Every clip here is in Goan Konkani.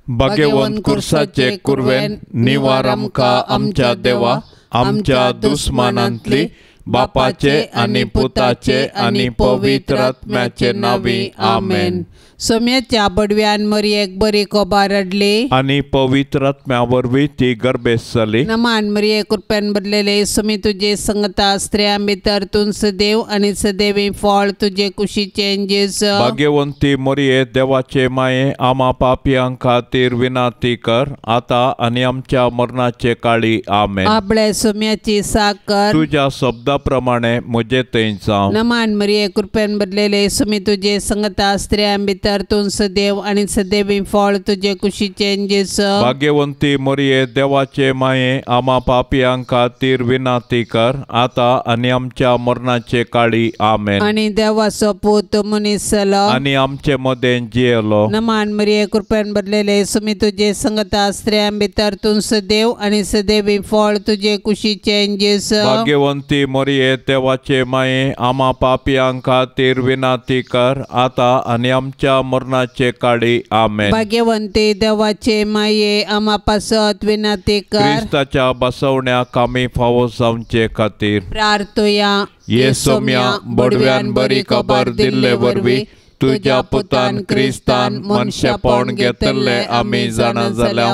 भाग्यवंत कुर्साचे कुरवेन निवार आमकां आमच्या देवा आमच्या दुस्मानांतली बापाचे आनी पुताचे आनी पवित्र आत्म्याचे नांवी आमेन. सोम्याच्या बडव्यान मरियेक बरी कोबार हाडली आनी पवित्र आत्म्या वरवीं ती गर्भेस्त जाली. नमान मरिये कृपेन भरलेले सुमी तुजे संगता स्त्रियां भितर तूं सदैव आनी सदैवी फळ तुजे कुशीचें जेजू. भाग्यवंती मरिये देवाचे माये आमा पापयां खातीर विनाती कर आतां आनी आमच्या मरणाचे काळी आमेन. आपले सोम्याची साकर तुज्या शब्दा प्रमाणे म्हजे थंय जावं. नमान मरिये कृपेन भरलेले सुमी तुजे संगता स्त्रियां भितर तूं सदैव आनी सदैवी फळ तुजे कुशीचें जेजू. भाग्यवंती मरिये देवाचे माये आमा पापयां खातीर विनाती कर आतां आनी आमच्या मरणाचे काळी आमेन. आनी देवाचो पूत मनीस जालो आनी आमचे मदें जियेलो. नमान मरिये कृपेन भरलेले सुमी तुजे संगता स्त्रियां भितर तूं सदैव आनी सदैवी फळ तुजे कुशीचें जेजू. भाग्यवंती मरिये देवाचे माये आमा पापयां खातीर विनाती कर आतां आनी आमच्या मरणाचे काळी आमेन. भाग्यवंती देवाचे माये आमा पासत विनाती कर. क्रिस्ताच्या बसवण्याक आमी फावो जावचे खातीर प्रार्थुया. येसोम्या बडव्यान बरी खबर दिल्ले वरवीं तुज्या पुतान क्रिस्तान मनशेपण घेतल्ले आमी जाणा जाल्या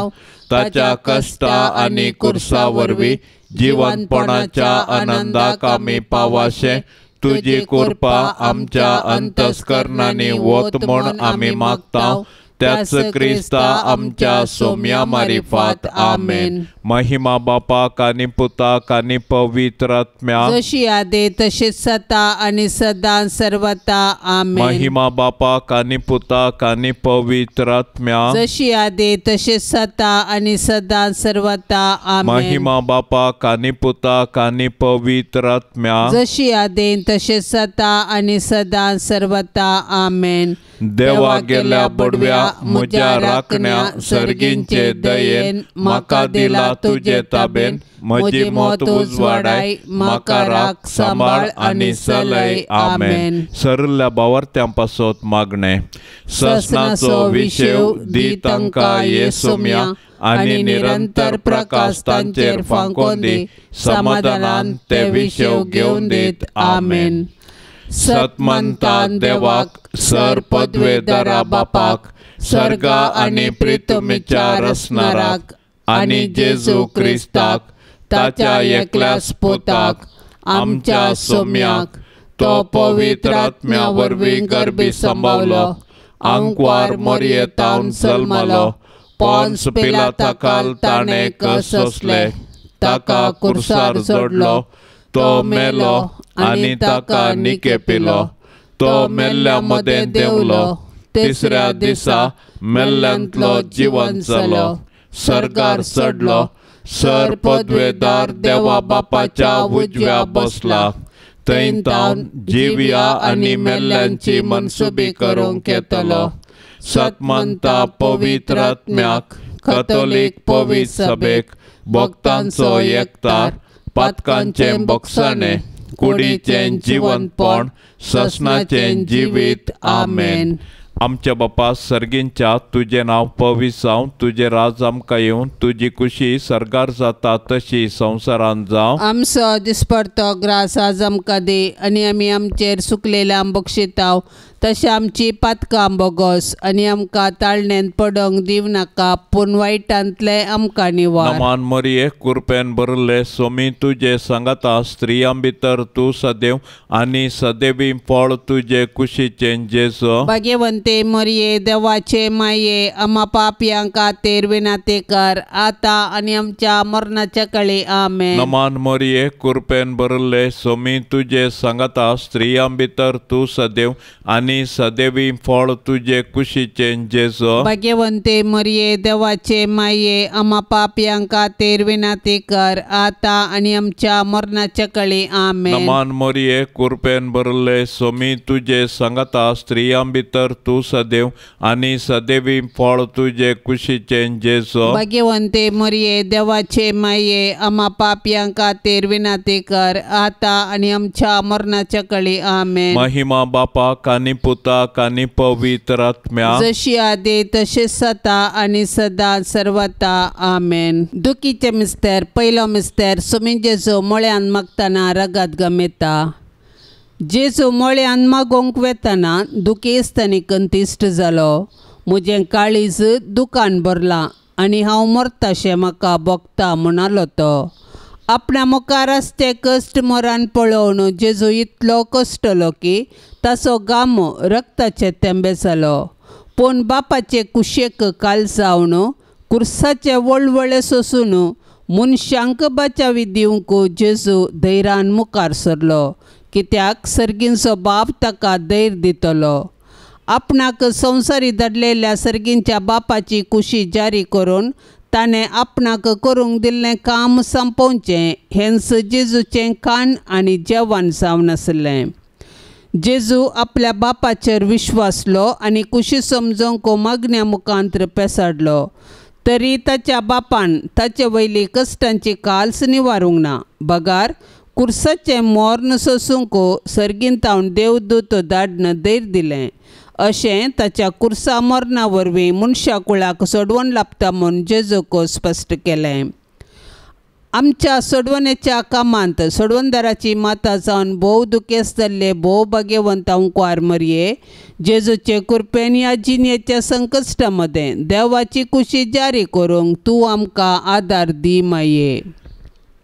ताच्या कश्टा आनी कुर्सा वरवीं जिवनपणाच्या आनंदाक आमी पावाशे तुजी कृपा आमच्या अंतस्करणांनी वत म्हूण आमी मागता त्याच क्रिस्ता आमच्या सोम्या मारिफात आमेन. महिमा बापाक आनी पुताक आनी पवित्र आत्म्याक जशी आदे तशीच सता आनी सदां सर्वता आमेन. महिमा बापाक आनी पुताक आनी पवित्र आत्म्याक जशी आदे तशीच सता आनी सदां सर्वता आमेन. महिमा बापाक आनी पुताक आनी पवित्र आत्म्याक जशी आदे तशीच सता आनी सदां सर्वता आमेन. देवा गेल्या बडव्या म्हज्या राखण्या सर्गींचे दयेन म्हाका दिला तुजे ताबेन म्हजी मत उजवाडाय म्हाका राख सांबाळ आनी सलय आमेन. सरल्या बावर्त्यां पासत मागणें ससनाचो विशेव दी तांकां येसोम्या आनी निरंतर प्रकाश तांचेर फांकोन दी समाधानान ते विशेव घेवन दीत आमेन. सतमंता देवाक सर पदवेदारा बापाक सर्गा आनी प्रितमीच्या रसनाराक आनी जेजू क्रिस्ताक ताच्या एकल्याच पुताक आमच्या सोम्याक तो पवित्र आत्म्या वरवीं गर्भी संभावलो आंकवार मरयेतावन जल्मलो पोन्स पिलाताकाल ताणें कस सोंसले ताका कुर्सार जोडलो तो मेलो आनी ताका निके पिलो तो मेल्ल्या मदें देंवलो तिसऱ्या दिसा मेल्ल्यांतलो जिवन जालो सर्गार चडलो सर पदवेदार देवा बापाच्या उजव्या बसला थंय तावन जिव्या आनी मेल्ल्यांची मनसुबी करूंक येतलो. सतमंता पवित्र आत्म्याक कथोलीक पवित्र सभेक भक्तांचो एकतार पातकांचें बक्षाणें कुडीचें जिवनपण ससनाचें जिवीत आमेन. आमच्या बापा सर्गींच्या तुजें नांव पवित्र जावं तुजें राज आमकां येवं तुजी कुशी सर्गार जाता तशी संवसारांत जावं. आमचो दिसपडतो ग्रास आज आमकां दी आनी आमी आमचेर सुकलेल्या बक्षिताव तशें आमची पातकां बोगस आनी आमकां ताळण्यांत पडोंक दिवं नाका पूण वायटांतलें आमकां निवार. नमान मरिये कुरपेन भरले सोमी तुजे सांगाता स्त्रियां भितर तूं सदैव आनी सदैवी फळ तुजे कुशीचें जेजू. भाग्यवंते मरिये देवाचे माये आमा पापयां खातीर विनाती कर आतां आनी आमच्या मरणाच्या काळी आमेन. नमान मरिये कुरपेन भरले सोमी तुजे सांगाता स्त्रियां भितर तूं सदैव आनी सदैवी फळ तुजे कुशीचें जेजू. भाग्यवंते मरिये देवाचे माये आमा पापयां खातीर विनाती कर आतां आनी आमच्या मरणाच्या काळी आमेन. नमान मरिये कुरपेन भरले सोमी तुजे सांगाता स्त्रियां भितर तूं सदैव आनी सदैवी फळ तुजे कुशीचें जेजू. भाग्यवंते मरिये देवाचे माये आमा पापयां खातीर विनाती कर आतां आनी आमच्या मरणाच्या काळी आमेन. महिमा बापाक आनी पुताक आनी पवित्र आत्म्याक, जशी आदी तशेंच सता आनी सदां सर्वता. आमेन. दुखीचे मिस्तेर. पयलो मिस्तेर. सुमी जेजू मळ्यान मागतना रगत गमेता. जेजू मळ्यान मागोवंक वेतना दुखेस्त आनी कंतिश्ट जालो. म्हजें काळीज दुकान भरलां आनी हांव मरताशें म्हाका भोगता म्हणालो तो. आपणा मुखार आसचे कश्ट मरान पळोवन जेजू इतलो कश्टलो की ताचो गामो रक्ताचे तेंबे जालो. पूण बापाचे कुशेक काल जावन कुर्साचे वळवळे सोसून मनशांक बचावी दिवंक जेजू धैर्यान मुखार सरलो, कित्याक सर्गींचो बाप ताका धैर्य दितलो. आपणाक संवसारी धाडलेल्या सर्गींच्या बापाची कुशी जारी करून ताणें आपणाक करूंक दिल्लें काम सोंपोवचें हेंच जेजूचें कान आनी जेवण जावन आसलें. जेजू आपल्या बापाचेर विश्वासलो आनी कुशी समजूंक मागण्या मुखांत पेसाडलो, तरी ताच्या बापान ताचे वयली कश्टांची काल्स निवारूंक ना. बगार कुर्साचें मर्ण सोसूंक सर्गींतावन देवदूत धाडन धैर्य दिलें. अशें ताच्या कुर्सा मरणा वरवीं मनशा कुळाक सोडवण लाबता म्हूण जेजूक स्पश्ट केलें. आमच्या सोडवणेच्या कामांत सोडवणदाराची माता जावन भोव दुखेस्त जाल्ले भोव भाग्यवंत अंकुआर मरये जेजूचे कृपेन ह्या जिणेच्या संकश्टा मदें देवाची कुशी जारी करूंक तूं आमकां आदार दी माये.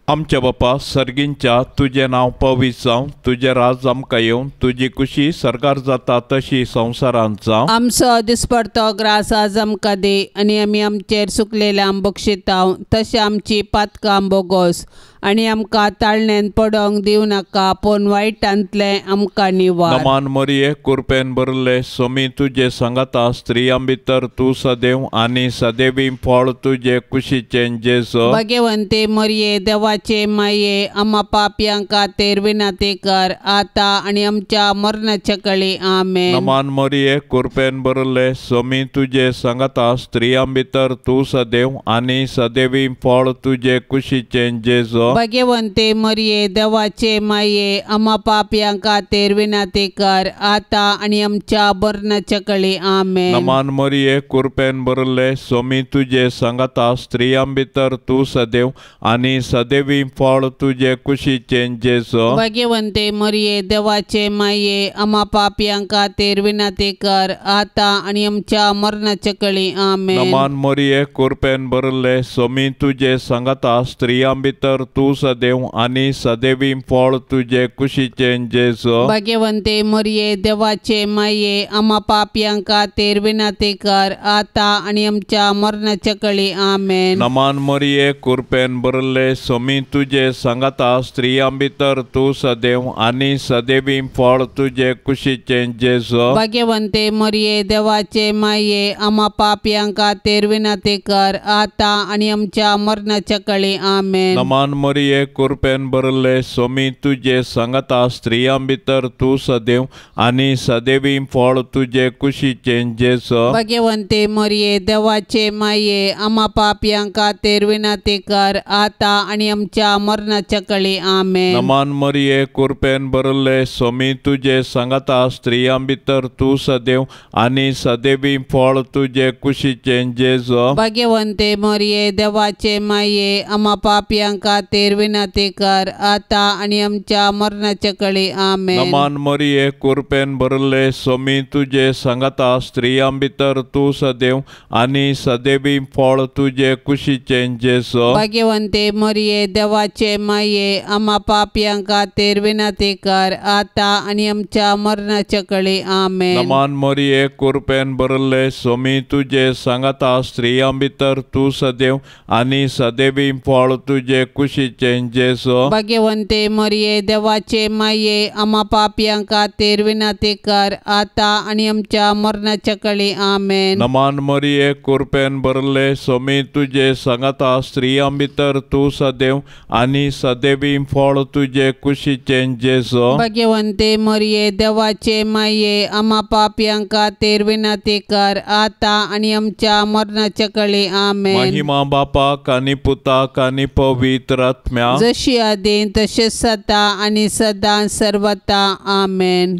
आमच्या बापा सर्गींच्या, तुजें नांव पवित्र जावं, तुजें राज आमकां येवं, तुजी कुशी सर्गार जाता तशी संवसारांत जावं. आमचो दिसपडतो ग्रास आज आमकां दी आनी आमी आमचेर सुकलेल्या बक्षिताव तशें आमची पातकां बोगोस आनी आमकां ताळण्यान पडोंक दिवं नाका, पूण वायटांतलें आमकां निवार. नमान मरिये, कृपेन भरले, स्वामी तुजे सांगाता, स्त्रियां भितर तूं सदैव आनी सदैवी फळ तुजे कुशीचें जेजू. भाग्यवंते मरिये, देवाचे माये, आमा पापयां खातीर विनंती कर आतां आनी आमच्या मरणाच्या कळी. आमेन. नमान मरिये, कृपेन भरले, स्वामी तुजे सांगाता, स्त्रियां भितर तूं सदैव आनी सदैवी फळ तुजे कुशीचें जेजू. भाग्यवंते मरिये, देवाचे माये, आमा पापयां खातीर विनंती कर आतां आनी आमच्या मरणाच्या कळी. आमेन. नमान मरिये, कृपेन भरले, स्वामी तुजे सांगाता, स्त्रियां भितर तूं सदैव आनी सदैवी फळ तुजे कुशीचें जेजू. भाग्यवंते मरिये, देवाचे माये, आमा पापयां खातीर विनंती कर आतां आनी आमच्या मरणाच्या कळी. आमेन. नमान मरिये, कृपेन भरले, स्वामी तुजे सांगाता, स्त्रियां भितर तूं सदैव आनी सदैवी फळ तुजे कुशीचें जेजू. भाग्यवंते मरिये, देवाचे माये, आमा पापयां खातीर विनंती कर आतां आनी आमच्या मरणाच्या कळी. आमेन. नमान मरिये, कृपेन भरले, स्वामी तुजे सांगाता, स्त्रियां भितर तूं सदैव आनी सदैवी फळ तुजे कुशीचें जेजू. भाग्यवंते मरिये, देवाचे माये, आमा पापयां खातीर विनंती कर आतां आनी आमच्या मरणाच्या कळी. आमेन. नमान मरिये, कृपेन भरले, स्वामी तुजे सांगाता, स्त्रियां भितर तूं सदैव आनी सदैवी फळ तुजे कुशीचें जेजू. भाग्यवंते मरिये, देवाचे माये, आमा पापयां खातीर विनंती कर आतां आनी आमच्या मरणाच्या कळी. आमेन. नमान मरिये, कृपेन भरले, स्वामी तुजे सांगाता, स्त्रियां भितर तूं सदैव आनी सदैवी फळ तुजे कुशीचें जेजू. भाग्यवंते मरिये, देवाचे माये, आमा पापयां खातीर विनंती कर आतां आनी आमच्या मरणाच्या कळी. आमेन. नमान मरिये, कृपेन भरले, स्वामी तुजे सांगाता, स्त्रियां भितर तूं सदैव आनी सदैवी फळ तुजे कुशीचें जेजू. भाग्यवंते मरिये, देवाचे माये, आमा पापयां खातीर विनंती कर आतां आनी आमच्या मरणाच्या कळी. आमेन. नमान मरिये, कृपेन भरले, स्वामी तुजे सांगाता, स्त्रियां भितर तूं सदैव आनी सदैवी फळ तुजे कुशीचें जेजू. भाग्यवंते मरिये, देवाचे माये, आमा पापयां खातीर विनंती कर आतां आनी आमच्या मरणाच्या कळी. आमेन. नमान मरिये, कृपेन भरले, स्वामी तुजे सांगाता, स्त्रियां भितर तूं सदैव आनी सदैवी फळ तुजे कुशीचें जेजू. भाग्यवंते मरिये, देवाचे माये, आमा पापयां खातीर विनंती कर आतां आनी आमच्या मरणाच्या कळी. आमेन. महिमा बापाक आनी पुताक आनी पवित्र आत्म्याक, जशी आदी तशेंच सदां आनी सदां सर्वता. आमेन.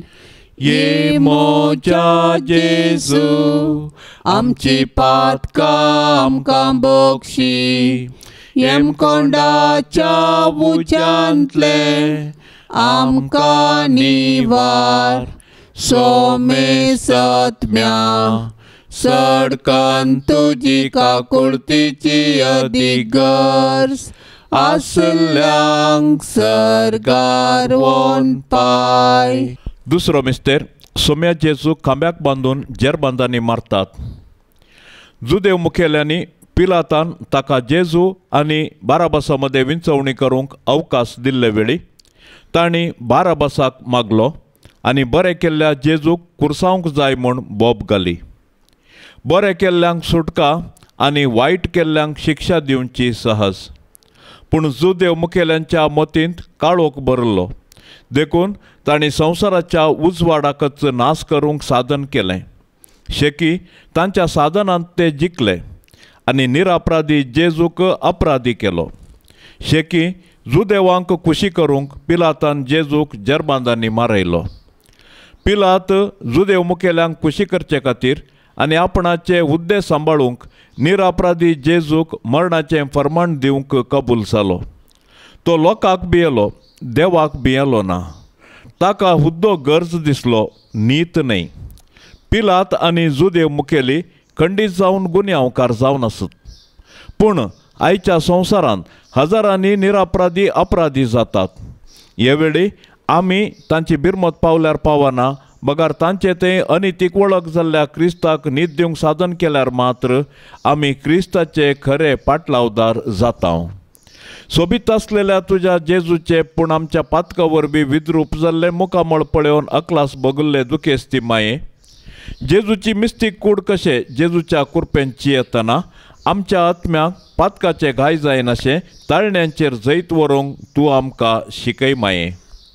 ये मोजा जेजू आमची पातकां आमकां बक्षी येमकोंडाच्या उज्यांतले आमकां निवार सोमेसत्म्या सडकान तुजी काकुळतीची अदीक गरज आसल्यांक सर्गार वोन पाय. दुसरो मिस्तेर सोम्या जेजू खांब्याक बांदून जेरबांदांनी मारतात. जुदेव मुखेल्यांनी पिलातान ताका जेजू आनी बाराबासा मदें विंचवणी करूंक अवकाश दिल्ले वेळी तांणी बाराबासाक मागलो आनी बरें केल्ल्या जेजूक कुर्सावंक जाय म्हूण बोब घाली. बरें केल्ल्यांक सुटका आनी वायट केल्ल्यांक शिक्षा दिवची सहज. पूण जुदेव मुखेल्यांच्या मतींत काळोख भरलो देखून तांणी संवसाराच्या उजवाडाकच नाश करूंक साधन केलें. शेकी तांच्या साधनांत ते जिखले आनी निरापराधी जेजूक अपराधी केलो. शेकी जुदेवांक खुशी करूंक पिलातान जेजूक जेरबांदांनी मारयलो. पिलात जुदेव मुखेल्यांक खुशी करचे खातीर आनी आपणाचे हुद्दे सांबाळूंक निरापराधी जेजूक मरणाचें फर्माण दिवंक कबूल जालो. तो लोकांक भियेलो, देवाक भियेलो ना. ताका हुद्दो गरज दिसलो, नीत न्हय. पिलात आनी जुदेव मुखेली खंडीत जावन गुन्यांवकार जावन आसत, पूण आयच्या संवसारांत हजारांनी निरापराधी अपराधी जातात. हे वेळी आमी तांची बिरमत पावल्यार पावना बगर तांचे ते अनितीक वळख जाल्ल्या क्रिस्ताक नीत दिवंक साधन केल्यार मात्र आमी क्रिस्ताचे खरे पाटलावदार जाता. सोबीत आसलेल्या तुज्या जेजूचे पूण आमच्या पातका वरवीं विद्रूप जाल्ले मुखामळ पळोवन अकलास भोगल्ले दुखेस्ती माये, जेजूची मिस्तीक कूड कशें जेजूच्या कुरपेन चियेतना आमच्या आत्म्याक पातकाचे घाय जायनाशें ताळण्यांचेर जैत व्हरूंक तूं आमकां शिकय माये.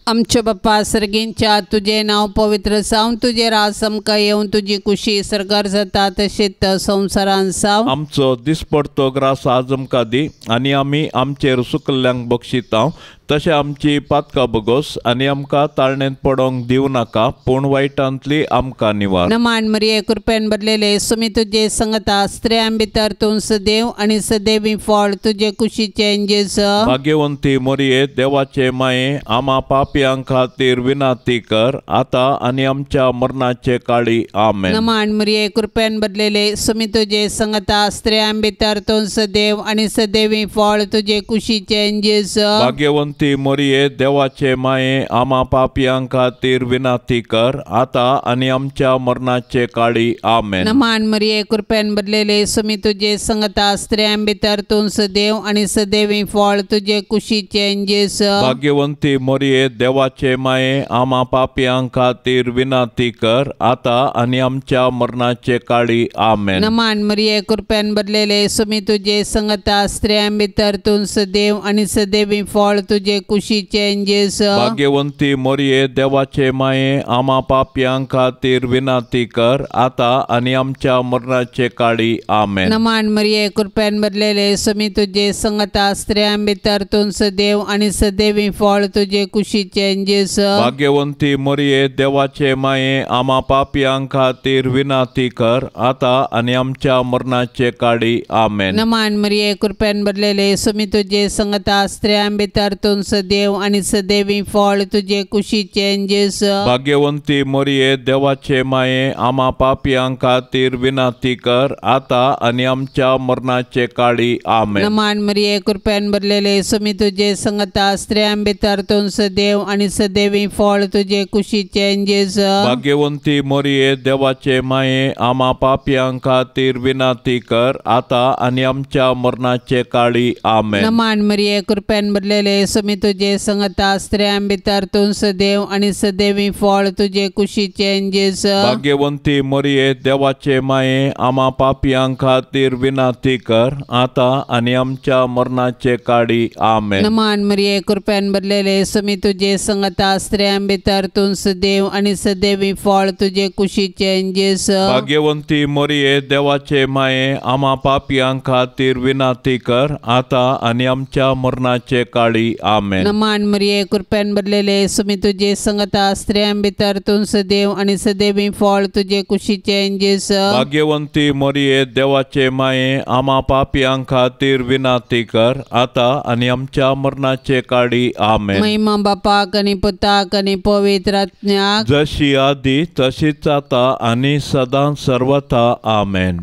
आमच्या बाप्पा सर्गींच्या तुजें नांव पवित्र जावं, तुजें राज आमकां येवन, तुजी कुशी सर्गार जाता तशेंच संवसारान जावं. आमचो दिसपडतो ग्रास आज आमकां दी आनी आमी आमचेर सुकल्ल्यांक बक्षितांव तशें आमची पातकां बगोस आनी आमकां ताळणेंत पडोंक दिवं नाका पूण वायटांतली आमकां निवार. नमान मरिये कृपेन भरलेले सुमी तुजे संगता, स्त्रियां भितर तूं सदैव आनी सदैवी फळ तुजे कुशीचें जेजू. भाग्यवंती मरिये देवाचे माये आमा पापयां खातीर विनंती कर आतां आनी आमच्या मरणाचे काळी. आमेन. नमान मरिये कृपेन भरलेले सुमी तुजे संगता, स्त्रियां भितर तूं सदैव आनी सदैवी फळ तुजे कुशीचें जेजू. भाग्यवंती मरिये देवाचे माये आमा पापयां खातीर विनंती कर आतां आनी आमच्या मरणाचे काळी. आमेन. नमान मरिये कृपेन भरलेले सुमी तुजे संगता, स्त्रियां भितर तूं सदैव आनी सदैवी फळ तुजे कुशीचें जेजू. भाग्यवंती मरिये देवाचे माये आमा पापयां खातीर विनंती कर आतां आनी आमच्या मरणाचे काळी. आमेन. नमान मरिये कृपेन भरलेले सुमी तुजे संगता, स्त्रियां भितर तूं सदैव आनी सदैवी फळ तुजे कुशीचें जेजू. भाग्यवंती मरिये देवाचे माये आमा पापयां खातीर विनंती कर आतां आनी आमच्या मरणाचे काळी. आमेन. नमान मरिये कृपेन भरलेले सुमी तुजे संगता, स्त्रियां भितर तूं सदैव आनी सदैवी फळ तुजे कुशीचें जेजू. भाग्यवंती मरिये देवाचे माये आमा पापयां खातीर विनंती कर आतां आनी आमच्या मरणाचे काळी. आमेन. नमान मरिये कृपेन भरलेले सुमी तुजे संगता, स्त्रियां भितर तूं सदैव आनी सदैवी फळ तुजे कुशीचें जेजू. भाग्यवंती मरिये देवाचे माये आमा पापयां खातीर विनंती कर आतां आनी आमच्या मरणाचे काळी. आमेन. नमान मरिये कृपेन भरलेले सुमी तुजे संगता, स्त्रियां भितर तूं सदैव आनी सदैवी फळ तुजे कुशीचें जेजू. भाग्यवंती मरिये देवाचे माये आमा पापयां खातीर विनंती कर आतां आनी आमच्या मरणाचे काळी. आमेन. नमान मरिये कृपेन भरलेले सुमी तुजे संगता, स्त्रियां भितर तूं सदैव आनी सदैवी फळ तुजे कुशीचें जेजू. भाग्यवंती मरिये देवाचे माये आमा पापयां खातीर विनंती कर आतां आनी आमच्या मरणाचे काळी. आमेन. नमान मरिये कृपेन भरलेले सुमी तुजे संगता, स्त्रियां भितर तूं सदैव आनी सदैवी फळ तुजे कुशीचें जेजू. भाग्यवंती मरिये देवाचे माये आमा पापयां खातीर विनंती कर आतां आनी आमच्या मरणाचे काळी. आमेन। नमान मरिये कृपेन भरलेले सुमी तुजे संगता स्त्रियां भितर तूं सदैव आनी सदैवी फळ तुजे कुशीचें जेजू। भाग्यवंती मरिये देवाचे माये आमा पापयां खातीर विनंती कर आतां आनी आमच्या मरणाचे काळी आमेन। महिमा बापाक आनी पुताक आनी पवित्र आत्म्याक जशी आदी तशीच आतां आनी सदां सर्वथा आमेन।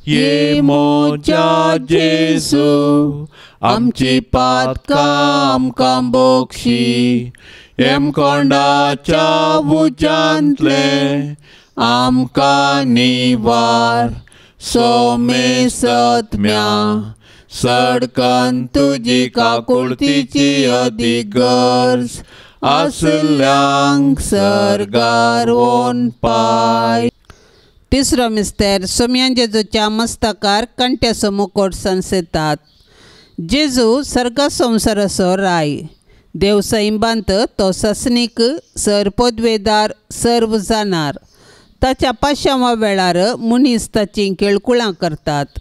ये मोजा जेजू आमची पातकां आमकां बोक्षी हेमकोंडाच्या उज्यांतले आमकां निवार सोमे सत्म्या सडकन तुजी काकुळतीची अदीक गरज आसल्यांक सर्गार वोन पाय। तिसरो मिस्तेर सोम्यान जेजूच्या मस्तकार कांट्याचो मुकोट सनसेतात। जेजू सर्गा संवसाराचो राय देव सैंबांत तो ससनीक सर पदवेदार सर्व जाणार ताच्या पाशांवा वेळार मनीस ताचीं केळकुळां करतात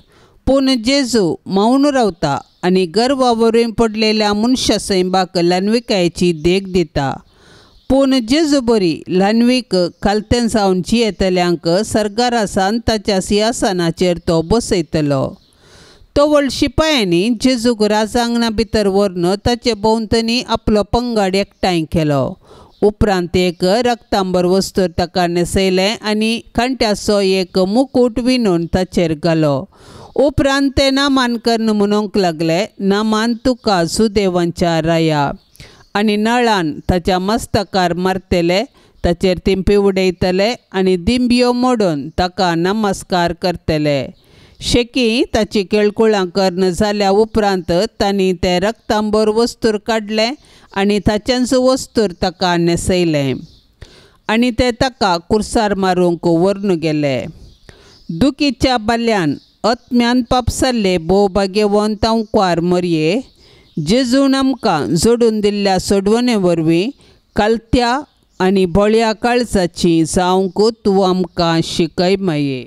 पूण जेजू मौन रावता आनी गर्वा वरवीं पडलेल्या मनशा सैंबाक ल्हानविकायेची देख दिता। पूण जेजू बरी ल्हानवीक खालतें जावन जियेतल्यांक सर्गारासान ताच्या सिंहासनाचेर तो बसयतलो। तवळ शिपायांनी जेजूक राजांगणा भितर व्हरून ताचे भोंवतणी आपलो पंगड एकठांय केलो। उपरांत एक रक्तांबर वस्तूर ताका न्हेसयलें आनी कांट्याचो एक मुकूट विणून ताचेर घालो। उपरांत ते नामान करून म्हणूंक लागले नामान तुका सुदेवांच्या राया आनी नळान ताच्या मस्तकार मारतले ताचेर तिंपी उडयतले आनी दिंब्यो मोडून ताका नमस्कार करतले। शेकी ताची केळकुळां करून जाल्या उपरांत तांणी तें रक्तांबर वस्तूर काडलें आनी ताचेंच वस्तूर ताका न्हेसयलें आनी ते ताका कुर्सार मारूंक व्हरून गेले। दुखीच्या बाल्यान आत्म्यान पापसाल्ले भोव भाग्यवंत आंकवार मरये जेजून आमकां जोडून दिल्ल्या सोडवणे वरवीं कालत्या आनी बळ्या काळजाची जावंक तूं आमकां शिकय माये।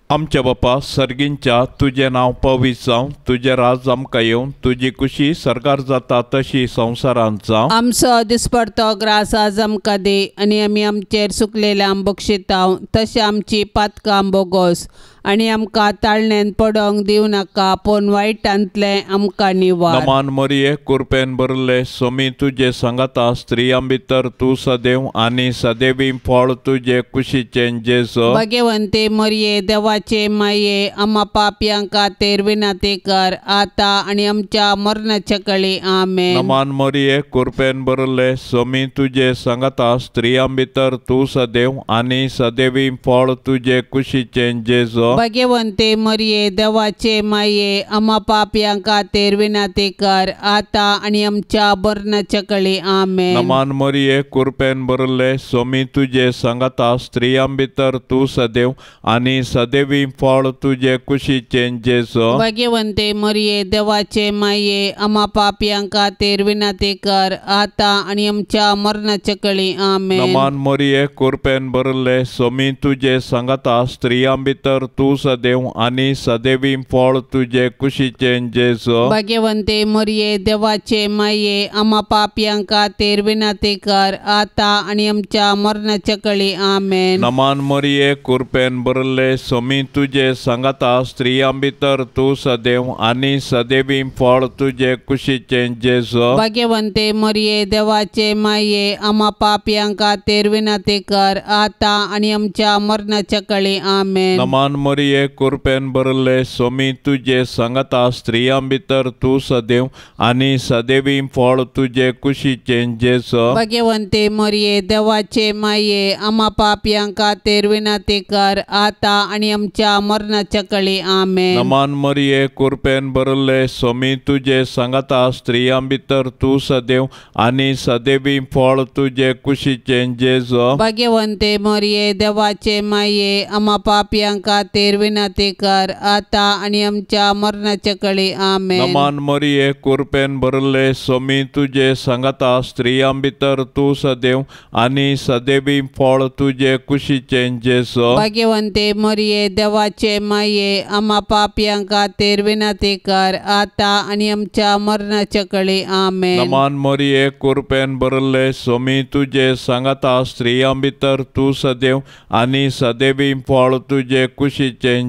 आमच्या बापा सर्गींच्या तुजें नांव पवित्र जावं, तुजें राज आमकां येवं, तुजी कुशी सर्गार जाता तशी संवसारांत जावं। आमचो दिसपडतो ग्रास आज आमकां दी आनी आमी आमचेर सुकलेल्या बक्षिताव तशें आमची पातकां बोगोस आनी आमकां ताळण्यान पडोंक दिवं नाका पूण वायटांतलें आमकां निवार। नमान मरिये कृपेन भरले सोमी तुजे सांगाता स्त्रियां भितर तूं सदैव आनी सदैवी फळ तुजे कुशीचें जेजू। भाग्यवंते मरिये देवाचे माये आमा पापयां खातीर विनंती कर आतां आनी आमच्या मरणाच्या काळी आमेन। नमान मरिये कृपेन भरले सोमी तुजे सांगाता स्त्रियां भितर तूं सदैव आनी सदैवी फळ तुजे कुशीचें जेजू। भाग्यवंते मरिये देवाचे माये आमा पापयां खातीर विनंती कर आतां आनी आमच्या मरणाच्या काळी आमेन। नमान मरिये कृपेन भरले सोमी तुजे सांगाता स्त्रियां भितर तूं सदैव आनी सदैवी फळ तुजे कुशीचें जेजू। भाग्यवंते मरिये देवाचे माये आमा पापयां खातीर विनंती कर आतां आनी आमच्या मरणाच्या काळी आमेन। नमान मरिये कृपेन भरले सोमी तुजे सांगाता स्त्रियां भितर तूं सदैव आनी सदैवी फळ तुजे कुशीचें जेजू। भाग्यवंते मरिये देवाचे माये आमा पापयां खातीर विनंती कर आतां आनी आमच्या मरणाच्या काळी आमेन। नमान मरिये कृपेन भरले सोमी तुजे सांगाता स्त्रियां भितर तूं सदैव आनी सदैवी फळ तुजे कुशीचें जेजू। भाग्यवंते मरिये देवाचे माये आमा पापयां खातीर विनंती कर आतां आनी आमच्या मरणाच्या काळी आमेन। नमान मरिये कृपेन भरले सोमी तुजे सांगाता स्त्रियां भितर तूं सदैव आनी सदैवी फळ तुजे कुशीचें जेजू। भाग्यवंते मरिये देवाचे माये आमा पापयां खातीर विनंती कर आतां आनी आमच्या मरणाच्या काळी आमेन। नमान मरिये कृपेन भरले सोमी तुजे सांगाता स्त्रियां भितर तूं सदैव आनी सदैवी फळ तुजे कुशीचें जेजू। भाग्यवंते मरिये देवाचे माये आमा पापयां खातीर खातीर विनंती कर आतां आनी आमच्या मरणाच्या कळी आमेन। नमान मरिये कुरपेन भरले सोमी तुजे सांगाता स्त्रियां भितर तूं सदैव आनी सदैवी फळ तुजे कुशीचें जेजू। भाग्यवंते मरिये देवाचे माये आमा पापयां खातीर विनंती कर आतां आनी आमच्या मरणाच्या कळी आमेन। नमान मरिये कुरपेन भरले सोमी तुजे सांगाता स्त्रियां भितर तूं सदैव आनी सदैवी फळ तुजे कुशीचें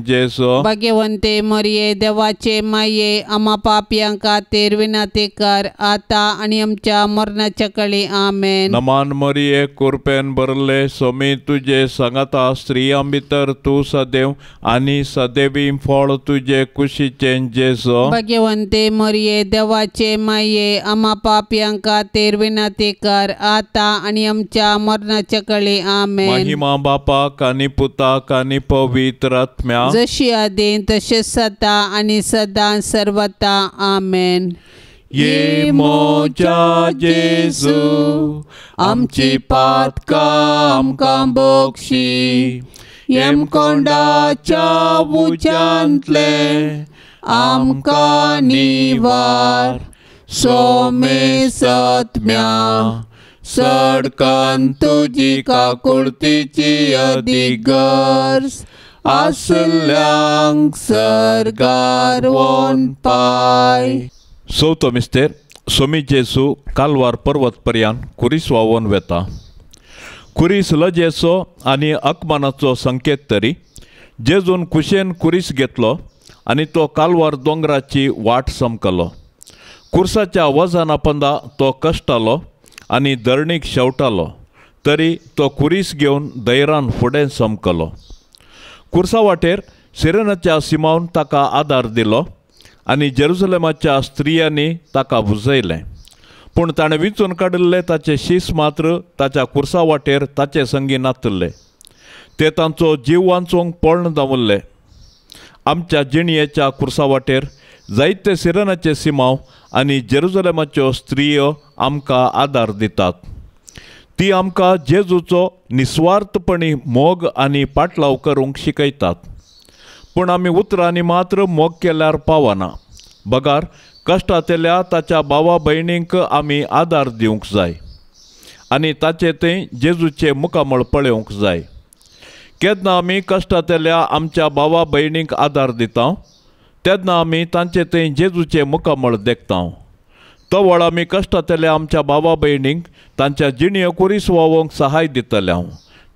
जेजू। भाग्यवंते मरिये देवाचे माये आमा पापयां खातीर विनंती कर आतां आनी आमच्या मरणाच्या कळी आमेन। नमान मरिये कुरपेन भरले सोमी तुजे सांगाता स्त्रियां भितर तूं सदैव आनी सदैवी फळ तुजे कुशीचें जेजू। भाग्यवंते मरिये देवाचे माये आमा पापयां खातीर विनंती कर आतां आनी आमच्या मरणाच्या कळी आमेन। महिमा बापाक आनी पुताक आनी पवित्र आत्म्याक जशी आदीं तशेंच सदां आनी सदां सर्वता आमेन। ये मोजा जेजू आमची पातकां आमकां बक्षी येमकोंडाच्या उज्यांतले आमकां निवार सोमे सत्म्या सडकान तुजी काकुळतीची अदीक गरज आसल्यांक सर्गार वोन पाय। चवथो मिस्तेर सोमी जेजू कालवार पर्वत पर्यान कुरीस व्हांवोन वेता। कुरीस लजेचो आनी अपमानाचो संकेत तरी जेजून कुशेन कुरीस घेतलो आनी तो कालवार दोंगराची वाट समकलो। कुर्साच्या वजना पंदा तो कश्टालो आनी धरणीक शेवटालो तरी तो कुरीस घेवन धैर्यान फुडें समकलो। कुर्सा वाटेर सिरेनाच्या सिमावन ताका आदार दिलो आनी जेरुजलेमाच्या स्त्रियांनी ताका भुजयलें। पूण ताणें विंचून काडिल्ले ताचे शीस मात्र ताच्या कुर्सा वाटेर ताचे संगी नातिल्ले। ते तांचो जीव वांचोवंक पळण दावल्ले। आमच्या जिणयेच्या कुर्सा वाटेर जायते सिरेनाचे सिमाव आनी जेरुजलेमाच्यो स्त्रियो आमकां आदार दितात। ती आमकां जेजूचो निस्वार्थपणी मोग आनी पाटलाव करूंक शिकयतात। पूण आमी उतरांनी मात्र मोग केल्यार पावना, बगार कश्टांतल्या ताच्या भावा भयणींक आमी आदार दिवंक जाय आनी ताचे थंय जेजूचें मुखामळ पळोवंक जाय। केन्ना आमी कश्टांतल्या आमच्या भावा भयणींक आदार दिता तेन्ना आमी तांचे थंय जेजूचें मुखामळ देखता। तवळ आमी कश्टांतल्या आमच्या भावा भयणींक तांच्या जिणये कुरीस व्हांवोवंक सहाय दितले।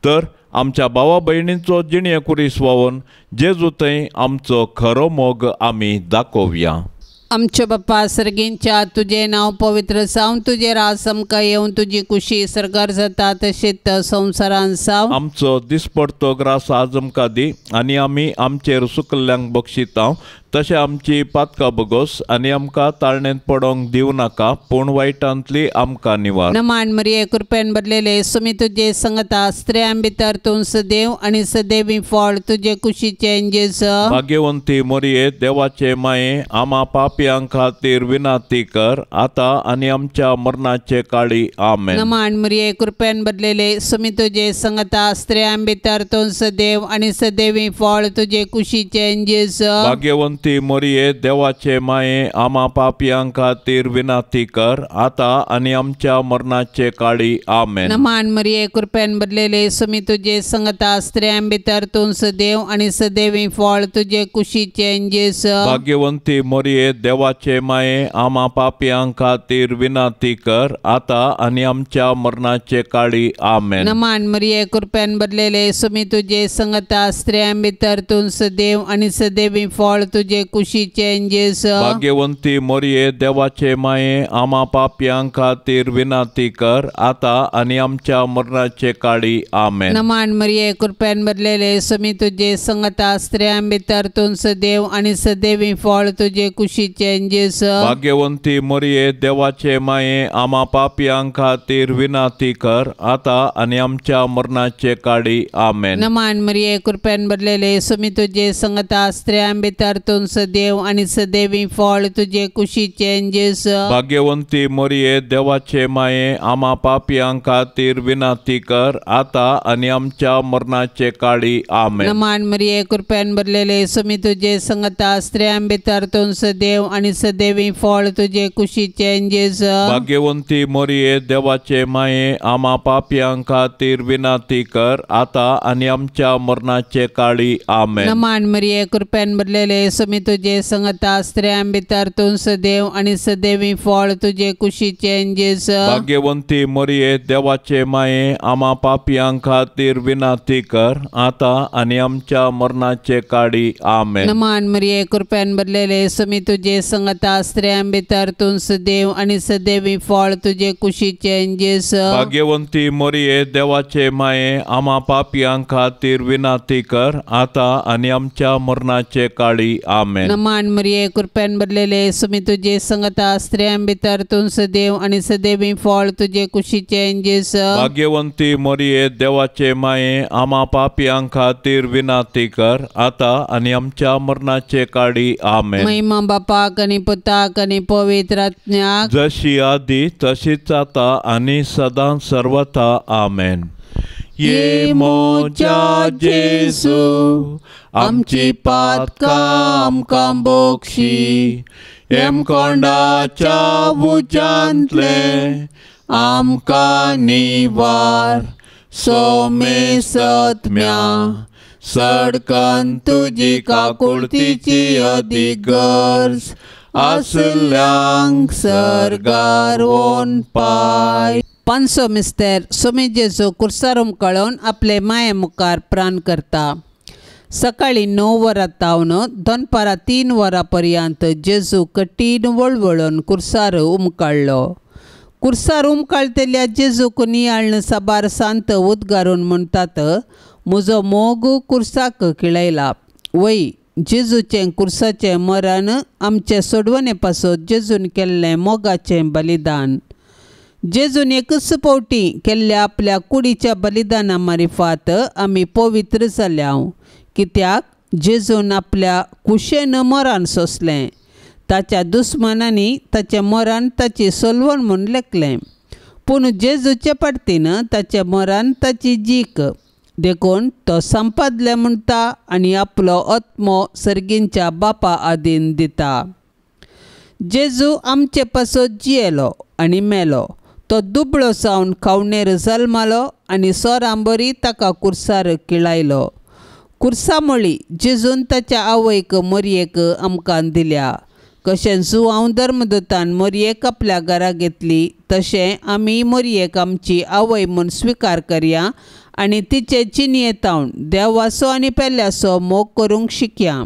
तर आमच्या भावा भयणींचो जिणये कुरीस व्हांवोवन जेजू थंय आमचो खरो मोग आमी दाखोवया। आमच्या बाप्पा सर्गींच्या तुजें नांव पवित्र जावं, तुजें राज आमकां येवन, तुजी कुशी सर्गार जाता तशेंच संवसारान जावं। आमचो दिसपडतो ग्रास आज आमकां दी आनी आमी आमचेर सुकल्ल्यांक बक्षिता तशें आमची पातकां बगोस आनी आमकां ताळणेंत पडोंक दिवं नाका पूण वायटांतली आमकां निवार। नमान मरिये कृपेन भरलेले सुमी तुजे संगता स्त्रियां भितर तूं सदैव आनी सदैवी फळ तुजे कुशीचें जेजू। भाग्यवंती मरिये देवाचे माये आमा पापयां खातीर विनंती कर आतां आनी आमच्या मरणाचे काळी आमेन। नमान मरिये कृपेन भरलेले सुमी तुजे संगता स्त्रियां भितर तूं सदैव आनी सदैवी फळ तुजे कुशीचें जेजू। भाग्यवंती मरिये देवाचे माये आमा पापयां खातीर विनंती कर आतां आनी आमच्या मरणाचे काळी आमेन। नमान मरिये कृपेन भरलेले सुमी तुजे संगता स्त्रियां भितर तूं सदैव आनी सदैवी फळ तुजे कुशीचें जेजू। भाग्यवंती मरिये देवाचे माये आमा पापयां खातीर विनंती कर आतां आनी आमच्या मरणाचे काळी आमेन। नमान मरिये कृपेन भरलेले सुमी तुजे संगता स्त्रियां भितर तूं सदैव आनी सदैवी फळ तुजे कुशीचें जेजू। भाग्यवंती मरिये देवाचे माये आमा पापयां खातीर विनंती कर आतां आनी आमच्या मरणाचे काळी आमेन। नमान मरिये कृपेन भरलेले सुमी तुजे संगता स्त्रियां भितर तूं सदैव आनी सदैवी फळ तुजे कुशीचें जेजू। भाग्यवंती मरिये देवाचे माये आमा पापयां खातीर विनंती कर आतां आनी आमच्या मरणाचे काळी आमेन। नमान मरिये कृपेन भरलेले सुमी तुजे संगता स्त्रियां भितर तूं तूं सदैव आनी सदैवी फळ तुजे कुशीचें जेजू. भाग्यवंती मोरये देवाचे माये आमा पापयां खातीर विनंती कर आता आनी आमच्या मरणाचे काळी. आमेन. नमान मरिये कृपेन भरलेले स्वामी तुजे संगता स्त्रियां भितर तूं सदैव आनी सदैवी फळ तुजे कुशीचें जेजू. भाग्यवंती मोरये देवाचे माये आमा पापयां खातीर विनंती कर आता आनी आमच्या मरणाचे काळी. आमेन. नमान मरिये कृपेन भरलेले स्वामी तुजे संगता स्त्रियां भितर तूं सदैव आनी सदैवी फळ तुजे कुशीचें जेजू. भाग्यवंती मोरये देवाचे माये आमा पापयां खातीर विनंती कर आता आनी आमच्या मरणाचे काळी. आमेन. नमान मरिये कृपेन भरलेले स्वामी तुजे संगता स्त्रियां भितर तूं सदैव आनी सदैवी फळ तुजे कुशीचें जेजू. भाग्यवंती मोरये देवाचे माये आमा पापयां खातीर विनंती कर आता आनी आमच्या मरणाचे काळी. आमेन. नमान मरिये कृपेन भरलेले स्वामी तुजे संगता स्त्रियां भितर तूं सदैव आनी सदैवी फळ तुजे कुशीचें जेजू. भाग्यवंती मोरये देवाचे माये आमा पापयां खातीर विनंती कर आता आनी आमच्या मरणाचे काळी. आमेन. महिमा बापाक आनी पुताक आनी पवित्र आत्म्याक, जशी आदी तशीच आता आनी सदां सर्वथा. आमेन. ये मोजा जेजू आमची पातकां आमकां बोक्षी, हेमकोंडाच्या उज्यांतले आमकां निवार, सोमे सत्म्या सडकन तुजी काकुळतीची अदीक गरज आसल्यांक सर्गार वोन पाय. पांचसो मिस्तेर स्वामी जेजू कुर्सार उमकळोवन आपले माये मुखार प्राण करता. सकाळी 9 वरां तावन दनपारां 3 वरां पर्यंत जेजू कठीण वळवळून कुर्सार उमकाळ्ळो. कुर्सार उमकाळटल्या जेजूक नियाळ्ण साबार सांत उद्गारून म्हणटात, म्हजो मोग कुर्साक किळयला. वय जेजूचें कुर्साचें मरण आमचे सोडवणे पासत जेजून केल्लें मोगाचें बलिदान. जेजून एकच फावटी केल्ल्या आपल्या कुडीच्या बलिदाना मारिफात आमी पवित्र जाल्या, कित्याक जेजून आपल्या कुशेन मरण सोंसलें. ताच्या दुस्मानांनी ताचें मरण ताची सोलवण म्हूण लेखलें, पूण जेजूचे पाडतीन ताचें मरण ताची जीक, देखून तो संपादले म्हणटा आनी आपलो आत्मो सर्गींच्या बापा आदीन दिता. जेजू आमचे पासत जियेलो आनी मेलो. तो दुबळो जावन खावणेर जल्मालो आनी सोरांबरी ताका कुर्सार किळायलो. कुर्सा मळी जेजून ताच्या आवयक मोरयेक आमकां दिल्या. कशें जुआंव धर्मदूतान मोरयेक आपल्या घरा घेतली तशें आमी मोरयेक आमची आवय म्हूण स्विकार करया आनी तिचे चिनयेतावन देवाचो आनी पेल्याचो मोग करूंक शिकया.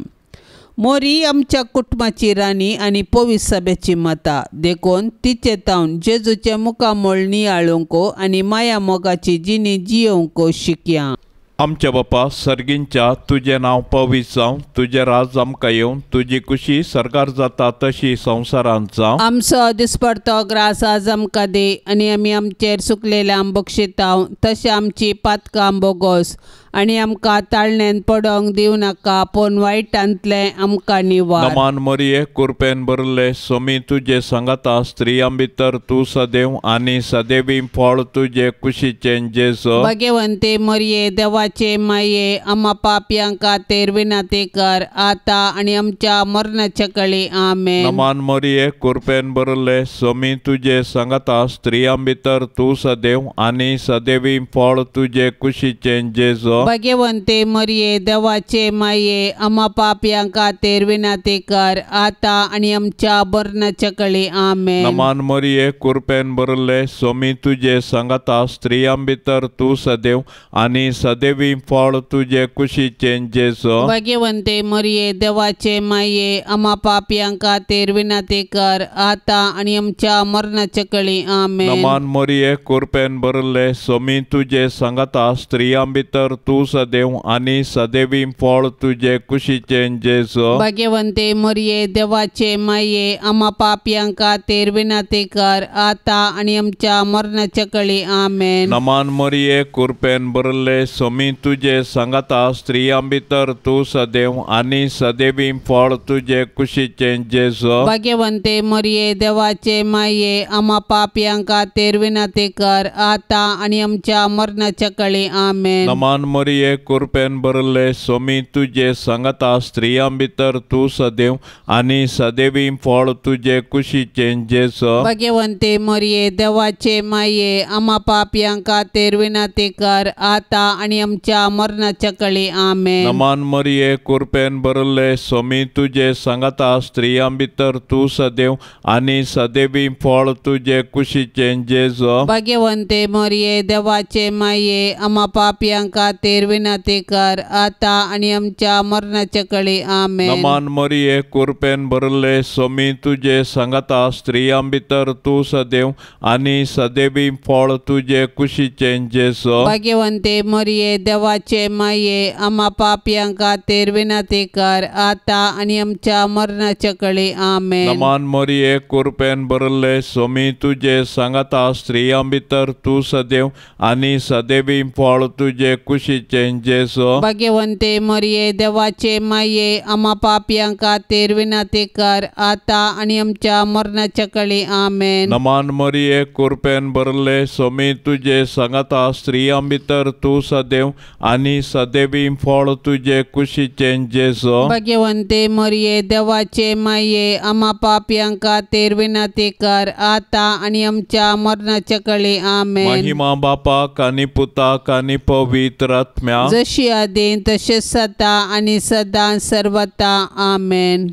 मोरी आमच्या कुटुंबाची राणी आनी पवित्र सभेची माता, देखून तिचे तावन जेजूचें मुखामळ नियाळूंक आनी माया मोगाची जिणी जियोवंक शिकया. आमच्या बापा सर्गींच्या तुजें नांव पवित्र जावं, तुजें राज आमकां येवं, तुजी कुशी सर्गार जाता तशी संवसारांत जावं. आमचो दिसपडतो ग्रास आज आमकां दी आनी आमी आमचेर सुकलेल्या बक्षिताव तशें आमची पातकां बोगोस आनी आमकां ताळण्यान पडोंक दिवं नाका, पूण वायटांतलें आमकां निवार. नमान मरिये कुरपेन भरले स्वामी तुजे सांगाता, स्त्रियां भितर तूं सदैव आनी सदैवी फळ तुजे कुशीचें जेजू. भगवंते मरिये देवाचे माये आमा पापयां खातीर विनंती कर आता आनी आमच्या मरणाच्या कळी. आमेन. नमान मरिये कुरपेन भरले स्वामी तुजे सांगाता, स्त्रियां भितर तूं सदैव आनी सदैवी फळ तुजे कुशीचें जेजू. भगवंते मरिये देवाचे माये आमा पापयां खातीर विनंती कर आता आनी आमच्या मरणाच्या कळी. आमेन. नमान मरिये कुरपेन भरले स्वामी तुजे सांगाता, स्त्रियां भितर तूं सदैव आनी सदैवी फळ तुजे कुशीचें जेजू. भगवंते मरिये देवाचे माये आमा पापयां खातीर विनंती कर आता आनी आमच्या मरणाच्या कळी. आमेन. नमान मरिये कुरपेन भरले स्वामी तुजे सांगाता, स्त्रियां भितर तूं सदैव आनी सदैवी फळ तुजे कुशीचें जेजू. भाग्यवंते मरिये देवाचे माये आमा पापयां खातीर विनंती कर आतां आनी आमच्या मरणाच्या कळी. आमेन. नमान मरिये कृपेन भरले स्वामी तुजे सांगाता स्त्रियां भितर तूं सदैव आनी सदैवी फळ तुजे कुशीचें जेजू. भाग्यवंते मरिये देवाचे माये आमा पापयां खातीर विनंती कर आतां आनी आमच्या मरणाच्या कळी. आमेन. नमान मरिये कृपेन भरले स्वामी तुजे सांगाता स्त्रियां भितर तूं सदैव आनी सदैवी फळ तुजे कुशीचें जेजू. भाग्यवंते मरिये देवाचे माये आमा पापयां खातीर विनंती कर आतां आनी आमच्या मरणाच्या कळी. आमेन. नमान मरिये कृपेन भरले स्वामी तुजे सांगाता स्त्रियां भितर तूं सदैव आनी सदैवी फळ तुजे कुशीचें जेजू. भाग्यवंते मरिये देवाचे माये आमा पापयां खातीर विनंती कर आतां आनी आमच्या मरणाच्या कळी. आमेन. नमान मरिये कृपेन भरले स्वामी तुजे सांगाता स्त्रियां भितर तूं सदैव आनी सदैवी फळ तुजे कुशीचें जेजू. भाग्यवंते मरिये देवाचे माये आमा पापयां खातीर विनंती कर आतां आनी आमच्या मरणाच्या कळी. आमेन. नमान मरिये कृपेन भरले स्वामी तुजे सांगाता स्त्रियां भितर तूं सदैव आनी सदैवी फळ तुजे कुशीचें जेजू. भाग्यवंते मरिये देवाचे माये आमा पापयां खातीर विनंती कर आतां आनी आमच्या मरणाच्या कळी. आमेन. नमान मरिये कृपेन भरले स्वामी तुजे सांगाता स्त्रियां भितर तूं सदैव आनी सदैवी फळ तुजे कुशीचें जेजू. भाग्यवंते मरिये देवाचे माये आमा पापयां खातीर विनंती कर आतां आनी आमच्या मरणाच्या कळी. आमेन. महिमा बापाक आनी पुताक आनी पवित्र आत्म्याक, जशी आदीं तशेंच सदां आनी सदां सर्वता. आमेन.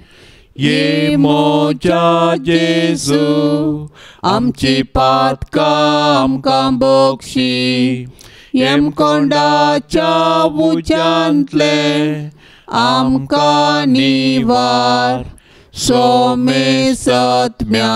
ये मोजा जेजू आमची पातकां आमकां बक्षी, येमकोंडाच्या उज्यांतले आमकां निवार, सोमे सत्म्या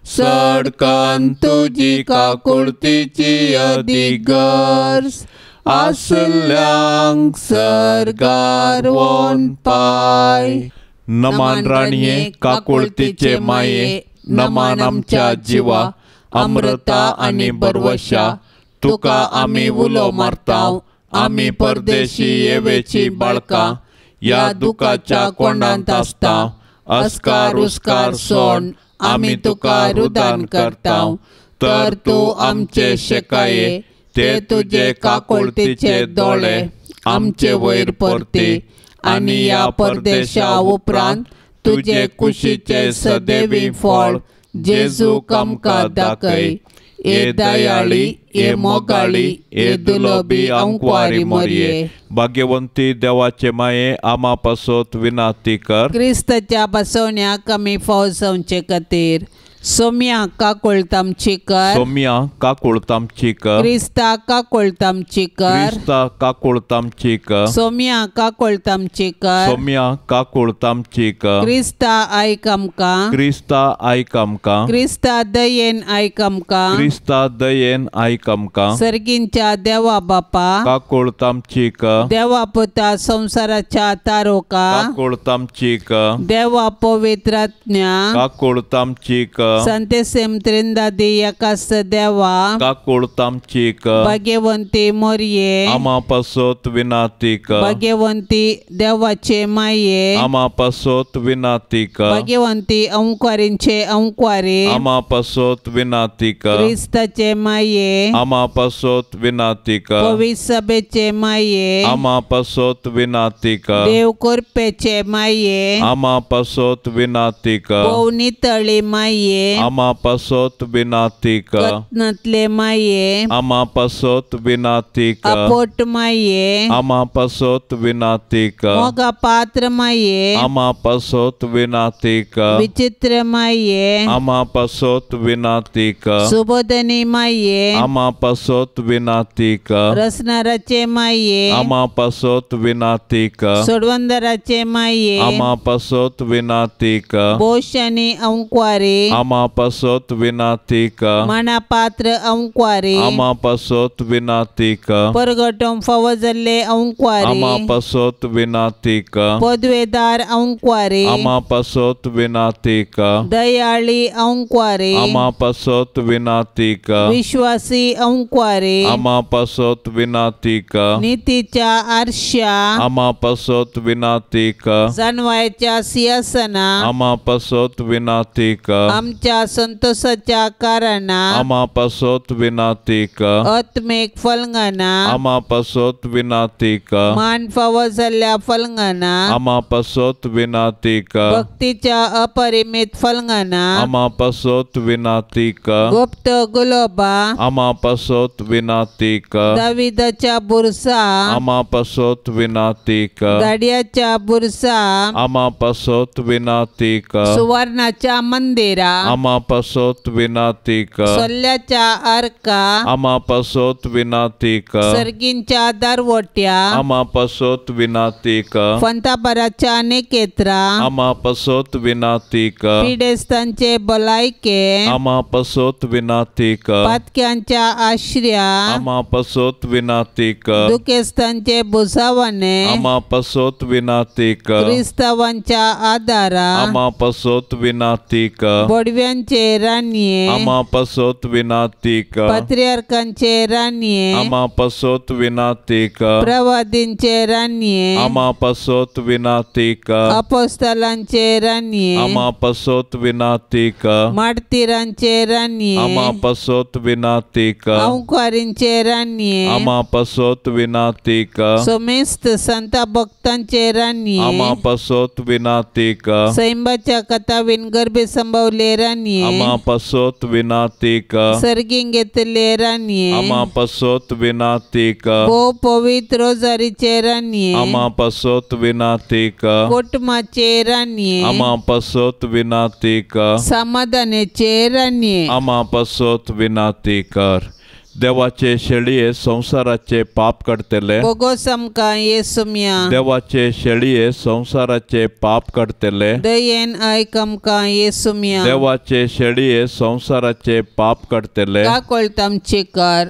सडकन तुजी काकुळतीची अदीक गरज आसल्यांक सर्गार वोन पाय. नमान राणये काकुळतीचे माये, नमान आमच्या जिवा अमृता आनी बरवशा, तुका आमी उलो मारता, आमी परदेशी येवेची बाळकां ह्या दुखाच्या कोंडांत आसता, अस्कार उस्कार सोण आमी तुका रुदान करता, तर तूं आमचे शेकाये ते तुजे काकुळतीचे दोळे आमचे वयर परती आनी ह्या परदेशा उपरांत तुजे कुशीचे सदैवी फळ जेजूक आमकां दाखय. ए दयाळी, ए मोगाळी, ए दुलोबी अंकवारी मोरये. भाग्यवंती देवाचे माये आमा पासत विनंती कर. क्रिस्ताच्या बसवण्याक आमी फाव जावचे खातीर सोम्या काकुळतामची कर, सोम्या काकुळतामची कर, क्रिस्ता काकुळतामची कर, क्रिस्ता काकुळतामची कर, सोम्या काकुळतामची कर, सोम्या काकुळतामची कर, क्रिस्ता आयक आमकां, क्रिस्ता आयक आमकां, क्रिस्ता दयेन आयक आमकां, क्रिस्ता दयेन आयक आमकां, सर्गींच्या देवा बापा काकुळतामची कर, देवा पुता संवसाराच्या तारोका काकुळतामची कर, देवा पवित्रात्म्या काकुळतामची कर, संतेसेम त्रिंदादी एकास देवा काकुळतामची कर, भाग्यवंती मोरये आमा पासत विनंती कर, भाग्यवंती देवाचे माये आमा पासत विनंती कर, भाग्यवंती अंकवारींचे अंकवारी आमा पासत विनंती कर, क्रिस्ताचे माये आमा पासत विनंती कर, पवित्र सभेचे माये आमा पासत विनंती कर, देव कृपेचे माये आमा पासत विनंती कर, भोव नितळी माये आमा पासत विनंती कर, कत्नांतले माये आमा पासत विनंती कर, अपोट माये आमा पासत विनंती कर, मोगा पात्र माये आमा पासत विनंती कर, विचित्र माये आमा पासत विनंती कर, सुबोधनी माये आमा पासत विनंती कर, रसनाराचे माये आमा पासत विनंती कर, सोडवंदराचे माये आमा पासत विनंती कर, बोशानी अंकवारी आमा पासत विनाती कर। मानापात्र अंकवारी आमा पासत विनाती कर। परगटों फावो जाल्ले अंकवारी आमा पासत विनाती कर। पदवेदार अंकवारी आमा पासत विनाती कर। दयाळी अंकवारी आमा पासत विनाती कर। विश्वासी अंकवारी आमा पासत विनाती कर। नीतीच्या आरश्या आमा पासत विनाती कर। जानवायच्या सिंहासना आमा पासत विनाती कर। आमच्या संतोषाच्या कारणा आमा पासत विनाती कर। आत्मिक फलंगाना आमा पासत विनाती कर। मान फावो जाल्ल्या फलंगाना आमा पासत विनाती कर। भक्तीच्या अपरिमित फलंगाना आमा पासत विनाती कर। गुप्त गुलोबा आमा पासत विनाती कर। दाविदाच्या बुरसा आमा पासत विनाती कर। गाडयाच्या बुरसा आमा पासत विनाती कर। सुवर्णाच्या मंदिरा आमा पासत विनाती कर। सोल्याच्या अर्का आमा पासत विनाती कर। सर्गींच्या दरवट्या आमा पासत विनाती कर। फंताबराच्या निकेत्रा आमा पासत विनाती कर। पिडेस्तांचे भलायके आमा पासत विनाती कर। पातक्यांच्या आश्र्या आमा पासत विनाती कर। दुखेस्तांचे बुजावणे आमा पासत विनाती कर। क्रिस्तावांच्या आदारा आमा पासत विनाती कर। बोडव्यांचे राणये आमा पासत विनाती कर। पात्रियार्कांचे राणये आमा पासत विनाती कर। प्रवादींचे राणये आमा पासत विनाती कर। अपोस्तलांचे राणये आमा पासत विनाती कर। मार्तीरांचे राणये आमा पासत विनाती कर। अंकवारींचे राणये आमा पासत विनाती कर। समेस्त संता भक्तांचे राणये आमा पासत विनाती कर। सैंबाच्या कथावीन गर्भे संभवले राणये आमा पासत विनाती कर। सर्गीं घेतले राणये आमा पासत विनाती कर। भोव पवित्र रोजारीचे राणये आमा पासत विनाती कर। कोटमाचे राणये आमा पासत विनाती कर। समाधानाचे राणये आमा पासत विनाती कर। देवाचे शेळये संसाराचे पाप काडटले बोगोस आमकां येसुम्या। देवाचे शेळये संसाराचे पाप काडटले दयेन आयक आमकां येसुम्या। देवाचे शेळये संसाराचे पाप काडटले काकळत आमची कर।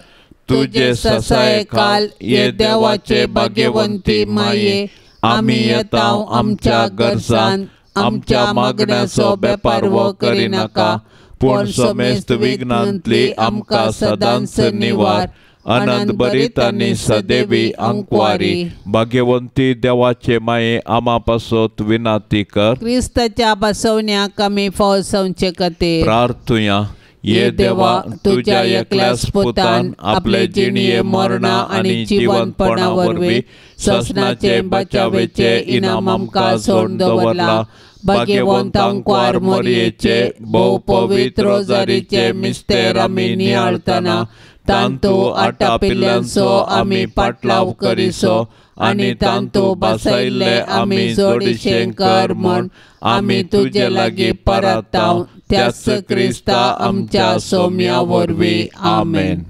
तुजे ससाये खाल ये देवाचे भाग्यवंती माये आमी येता आमच्या गरजान आमच्या मागण्याचो बेपारवो करिनाका पूण समेस्त विघ्नांतली आमकां सदांच निवार। आनंद भरीत आनी सदैवी अंकवारी भाग्यवंती देवाचे माये आमा पासत विनाती कर। क्रिस्ताच्या बसवण्याक आमी फावो जावचे खातीर प्रार्थुया। ये देवा तुझ्या एकल्याच पुतान आपले जिणये मरणा आनी जिवंतपणा वरवीं ससनाचे बचावेचे इनाम आमकां सोडून दवरला। भाग्यवंत अंकवार मोरयेचे भोव पवित्र रोजारीचे मिस्तेर आमी नियाळतना तांतू आटापिल्ल्यांचो आमी पाटलाव करिसो आनी तांतू बसयल्ले आमी जोडीशें कर म्हूण आमी तुजे लागीं परताव त्याच क्रिस्ता आमच्या सोम्या वरवीं आमेन।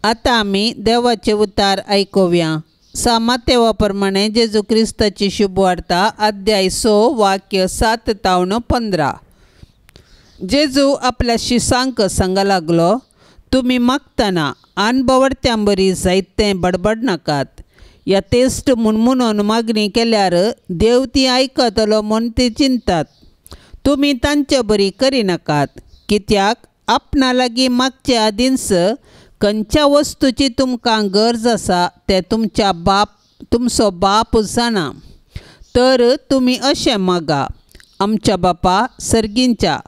आतां आमी देवाचे उतार आयकुया। सामातेवा प्रमाणे जेजू क्रिस्ताची शुभवार्ता अध्याय 6 वाक्य 7 तावन 15। जेजू आपल्या शिसांक सांगा लागलो, तुमी मागतना अनबवडत्यां बरी जायतें बडबड नाकात। या तेस्ट मुणमुणून मागणी केल्यार देव ती आयकतलो म्हूण ती चिंतात। तुमी तांचे बरी करिनाकात, कित्याक आपणा लागीं मागचे आदींच खंयच्या वस्तूची तुमकां गरज आसा तें तुमच्या बाप तुमचो बाप जाणा। तर तुमी अशें मागा, आमच्या बापा सर्गींच्या,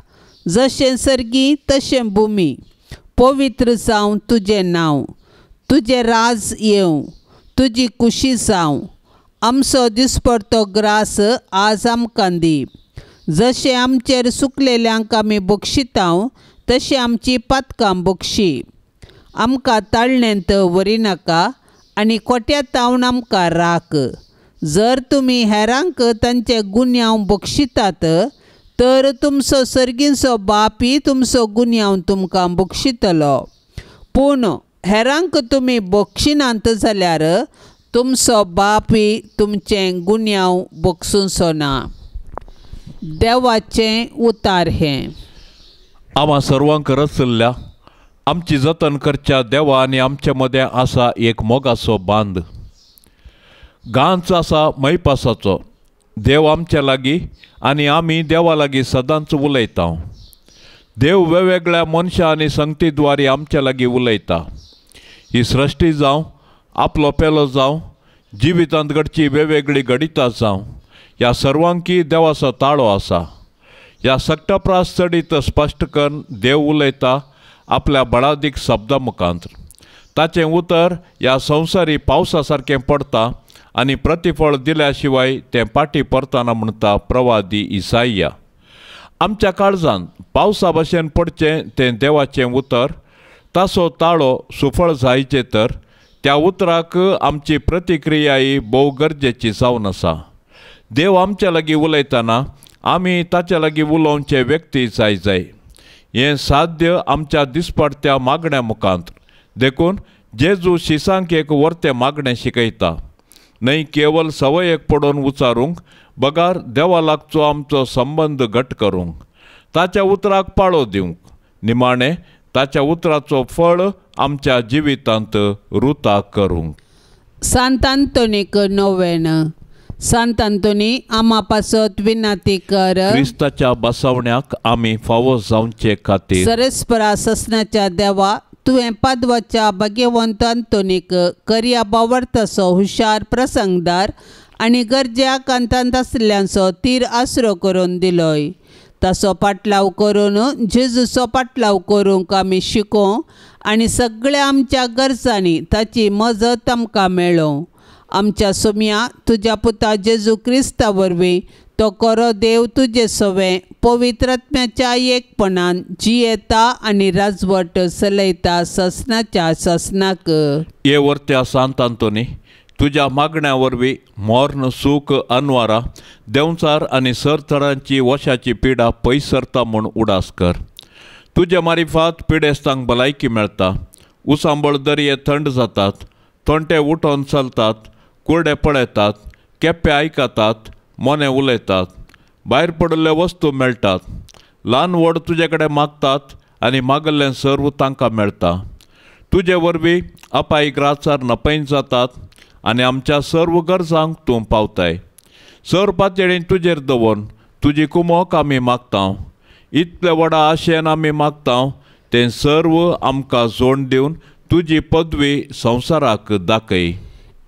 जशें सर्गी तशें भुमी, पवित्र जावं तुजें नांव, तुजें राज येवं, तुजी कुशी जावं, आमचो दिसपडतो ग्रास आज आमकां दी, जशें आमचेर सुकलेल्यांक आमी बक्षितांव तशें आमची पातकां बक्षी, आमकां ताळणेंत व्हरिनाका आनी कोट्या तावन आमकां राख। जर तुमी हेरांक तांचे गुन्यांव बक्षितात तर तुमचो सर्गींचो बापी तुमचो गुन्यांव तुमकां बक्षितलो। पूण हेरांक तुमी बक्षिनात जाल्यार तुमचो बापी तुमचें गुन्यांव बक्षुचो ना। देवाचें उतार हें। आमा सर्वांक रचल्ल्या आमची जतन करच्या देवा आनी आमचे मदें आसा एक मोगाचो बांद. गांच आसा मैपासाचो. देव आमचे लागीं आनी आमी देवा लागीं सदांच उलयता. देव वेगवेगळ्या मनशां आनी संगतीद्वारे आमचे लागीं उलयता. ही सृश्टी जावं, आपलो पेलो जावं, जिवितांत घडची वेगवेगळी घडितां जावं, ह्या सर्वांकी देवाचो ताळो आसा. ह्या सगटा प्रास चडीत स्पश्ट करून देव उलयता आपल्या बळादीक शब्दा मुखांत. ताचें उतर ह्या संवसारी पावसा सारकें पडटा आनी प्रतिफळ दिल्या शिवाय तें पाटी परतना म्हणटा प्रवादी इसाया. आमच्या काळजान पावसा भशेन पडचें तें देवाचें उतर, ताचो ताळो सुफळ जायचें तर त्या उतराक आमची प्रतिक्रियाय भोव गरजेची जावन आसा. देव आमच्या लागीं उलयतना आमी ताच्या लागीं उलोवचे व्यक्ती जाय जाय. हें साध्य आमच्या दिसपडत्या मागण्या मुखांत. देखून जेजू शिसांक एक वर्तें मागणें शिकयता, न्हय केवल सवयेक पडोवन उचारूंक बगार देवा लागचो आमचो संबंद घट करूंक, ताच्या उतराक पाळो दिवंक, निमाणें ताच्या उतराचो फळ आमच्या जिवितांत रुता करूंक. सांत आंतोनीक नोवेन. सांत आंतोनी आमा पासत विनाती कर. क्रिस्ताच्या बसवण्याक आमी फावो जावचे खातीर. सरस्परा ससनाच्या देवा, तुवें पादवाच्या भाग्यवंत आंतोनीक करया बावडतसो हुशार प्रसंगदार आनी गरज्या कांतांत आशिल्ल्यांचो तीर आसरो करून दिलोय. ताचो पाटलाव करून जेजूचो पाटलाव करूंक आमी शिकों आनी सगळ्या आमच्या गरजांनी ताची मजत आमकां मेळों. आमच्या सोम्या तुज्या पुता जेजू क्रिस्ता वरवीं तो करो देव तुजे सवें पवित्र आत्म्याच्या एकपणान जियेता आनी राजवट चलयता ससनाच्या ससनाक. हे वर्त्या सांत आंतोनी, तुज्या मागण्या वरवीं मर्ण सूख अनवारा देंवचार आनी सरथरांची वशाची पिडा पयस सरता म्हूण उडास कर. तुजे मारिफात पिडेस्तांक भलायकी मेळटा, उसांबळ दर्ये थंड जातात, तोंटे उठोन चलतात, कुरडे पळयतात, केप्पे आयकतात, मोने उलयतात, भायर पडिल्ल्यो वस्तू मेळटात, ल्हान व्हड तुजे कडेन मागतात आनी मागल्लें सर्व तांकां मेळटा. तुजे वरवीं अपाय ग्रासार नपैन जातात आनी आमच्या सर्व गरजांक तूं पावताय. सर पातळी तुजेर दवरून तुजी कुमोक आमी मागता. इतले व्हडा आशेन आमी मागता तें सर्व आमकां जोड दिवन तुजी पदवी संवसाराक दाखय.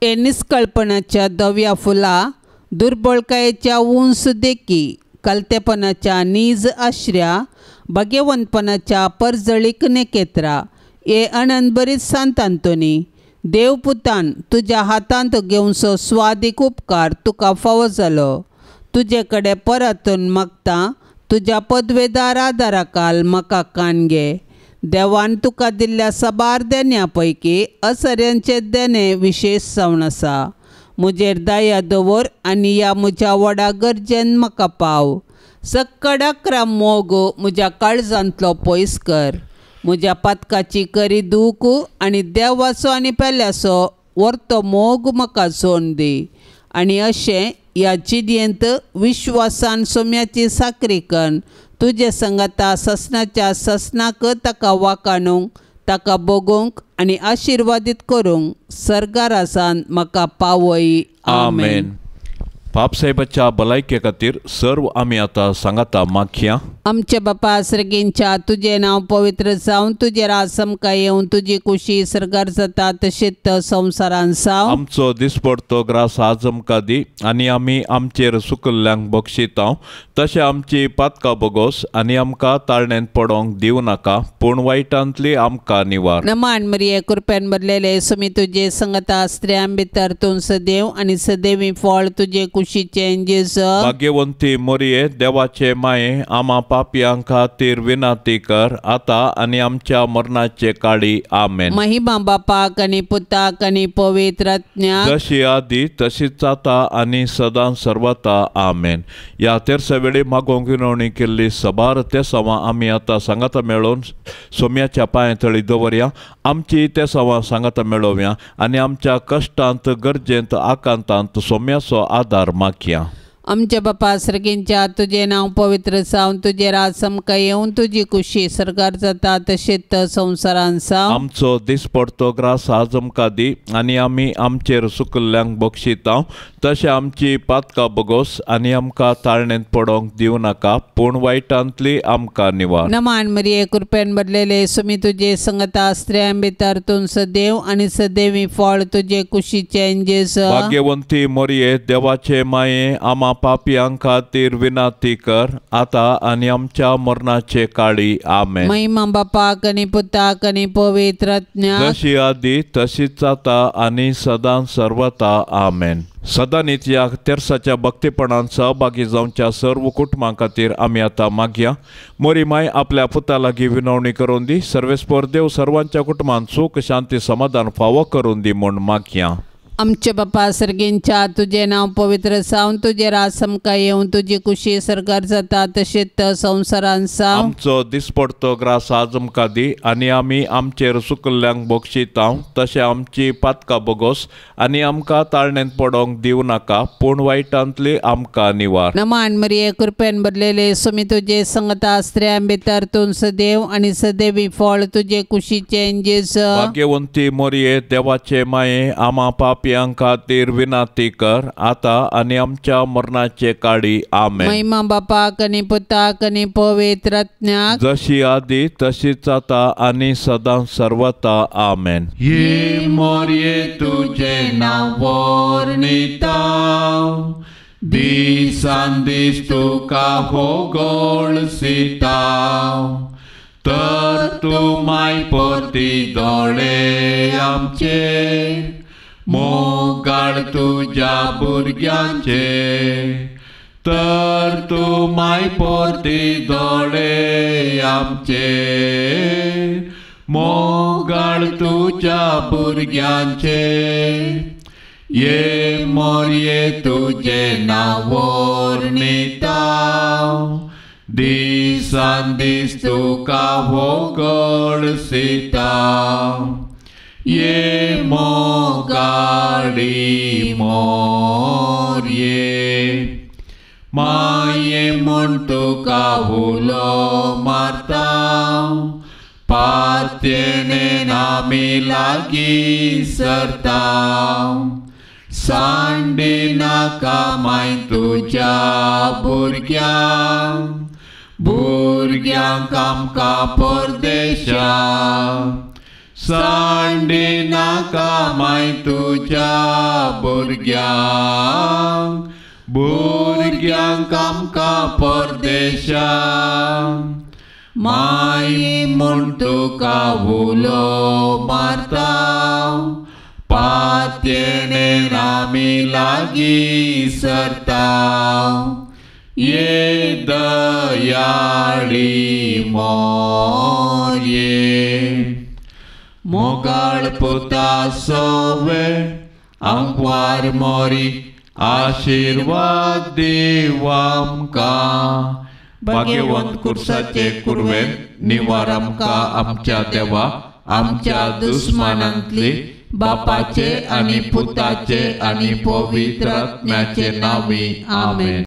हे निस्कळपणाच्या धव्या फुलां, दुर्बळकायेच्या उंच देखी, कलतेपणाच्या नीज आश्र्या, भाग्यवंतपणाच्या परजळीक नेकेत्रा, हे अनंतभरीत सांत आंतोनी, देवपुतान तुज्या हातांत घेवचो स्वादीक उपकार तुका फावो जालो. तुजे कडेन परतून मागता तुज्या पदवेदार आदाराकाल म्हाका कान घे. देवान तुका दिल्ल्या साबार देण्या पैकी असऱ्यांचें देणें विशेश जावन आसा. म्हजेर दया दवर आनी ह्या म्हज्या व्हडा गरजेन म्हाका पाव. सक्कडाकरा मोग म्हज्या काळजांतलो पयस कर. म्हज्या पातकाची करी दूख आनी देवाचो आनी पेल्याचो वर्तो मोग म्हाका जोड दी. आनी अशें ह्या जिणेंत विश्वासान सोम्याची साकरी करून तुजे संगाता ससनाच्या ससनाक ताका वाकाणूंक, ताका भोगूंक आनी आशिर्वादीत करूंक सर्गारासान म्हाका पावय. आमेन. बापसाहेबाच्या भलायके खातीर सर्व आमी आतां सांगाता मागया. आमचे बापा सर्गींच्या, तुजें नांव पवित्र जावं, तुजें राज आमकां येवं, तुजी कुशी सर्गार जाता तशेंच संवसारान जावं. आमचो दिसपडतो ग्रास आज आमकां दी आनी आमी आमचेर सुकल्ल्यांक बक्षिता तशें आमची पातकां बोगोस आनी आमकां ताळणेंत पडोंक दिवं नाका, पूण वायटांतली आमकां निवार. नमान मरिये, कृपेन भरलेले, सुमी तुजे संगता, स्त्रियां भितर तूं सदैव आनी सदैवी फळ तुजे कुशीचें जेजू. भाग्यवंती मरिये, देवाचे माये, आमा पापयां खातीर विनंती कर आतां आनी आमच्या मरणाचे काळी. आमेन. महिमा बापाक आनी पुताक आनी पवित्र आत्म्याक, जशी आदी तशीच आतां आनी सदां सर्वता. आमेन. ह्या तेरसा वेळी मागोवंक विनवणी केल्ली सबार तेसांवां आमी आतां सांगाता मेळोवन सोम्याच्या पांया तळी दवरया. आमची तेसांवां सांगाता मेळोवया आनी आमच्या कश्टांत, गरजेंत, आकांतांत सोम्याचो आदार मागया. आमच्या बापा सर्गींच्या तुजें नांव पवित्र जावं, तुजें राज आमकां येवन, तुजी कुशी सरकार जाता तशेंच संवसारान जावं। आमचो दिसपडतो ग्रास आज आमकां दी आनी आमी आमचेर सुकल्ल्यांक बक्षिता तशें आमची पातकां बगोस आनी आमकां ताळणेंत पडोंक दिवं नाका पूण वायटांतली आमकां निवार। नमान मरिये कृपेन भरलेले सुमी तुजे संगता, स्त्रियां भितर तूं सदैव आनी सदैवी फळ तुजे कुशीचें जेजू। भाग्यवंती मरिये देवाचे माये आमा पापयां खातीर विनंती कर आता आनी आमच्या मरणाचे काळी। आमेन। महिमा बापाक आनी पुताक आनी पवित्र आत्म्याक, जशी आदी तशीच आता आनी सदां सर्वता। आमेन। सदांनीच ह्या तेर्साच्या भक्तीपणान सहभागी जावच्या सर्व कुटुंबां खातीर आमी आतां मागया। मोरी माय आपल्या पुता लागीं विनवणी करून दी, सर्वेस्पर देव सर्वांच्या कुटुंबान सुख शांती समाधान फावो करून दी म्हूण मागया। आमच्या बापा सर्गींच्या तुजें नांव पवित्र जावं, तुजें राज आमकां येवं, तुजी कुशी सरकार जाता तशेंच संवसारान जावं। आमचो दिसपडतो ग्रास आज आमकां दी आनी आमी आमचेर सुकल्ल्यांक बक्षिता तशें आमची पातकां बगोस आनी आमकां ताळणेंत पडोंक दिवं नाका पूण वायटांतली आमकां निवार। नमान मरिये कृपेन भरलेले सुमी तुजे संगता, स्त्रियां भितर तूं सदैव आनी सदैवी फळ तुजे कुशीचें जेजू। भाग्यवंती मरिये देवाचे माये आमा पापी खातीर विनंती कर आता आनी आमच्या मरणाचे काळी। आमेन। महिमा बापाक आनी पुताक आनी पवित्र आत्म्याक, जशी आदी तशीच आता आनी सदां सर्वता। आमेन। ये मोरये तुझे नांव वर्णिता, दिसान दीस तुका होगळसिता, तर तूं माय परती दोळे आमचे मोगाळ तुज्या भुरग्यांचे, तर तूं माय परती दोळे आमचे मोगाळ तुज्या भुरग्यांचे। ये मोरये तुजें नांव वर्णिता, दिसान दीस तुका होगळसिता, ये मोगाळी मोरये माये म्हूण तुका उलो मारता, पात्येणेन आमी लागीं सरता, सांडी नाका माय तुज्या भुरग्यांक, भुरग्यांक आमकां परदेशा, सांडी नाका माय तुज्या भुरग्यांक, भुरग्यांक आमकां परदेशा, माय म्हूण तुका उलो मारता, पात्येणेन आमी लागीं सरता, ये दयाळी मोरये मोगाळ पुता सोवे आंकवार मोरी आशिर्वाद दीव आमकां। भाग्यवंत कुर्साचे कुरवेन निवार आमकां आमच्या देवा आमच्या दुस्मानांतली, बापाचे आनी पुताचे आनी पवित्र आत्म्याचे नांवी। आमेन।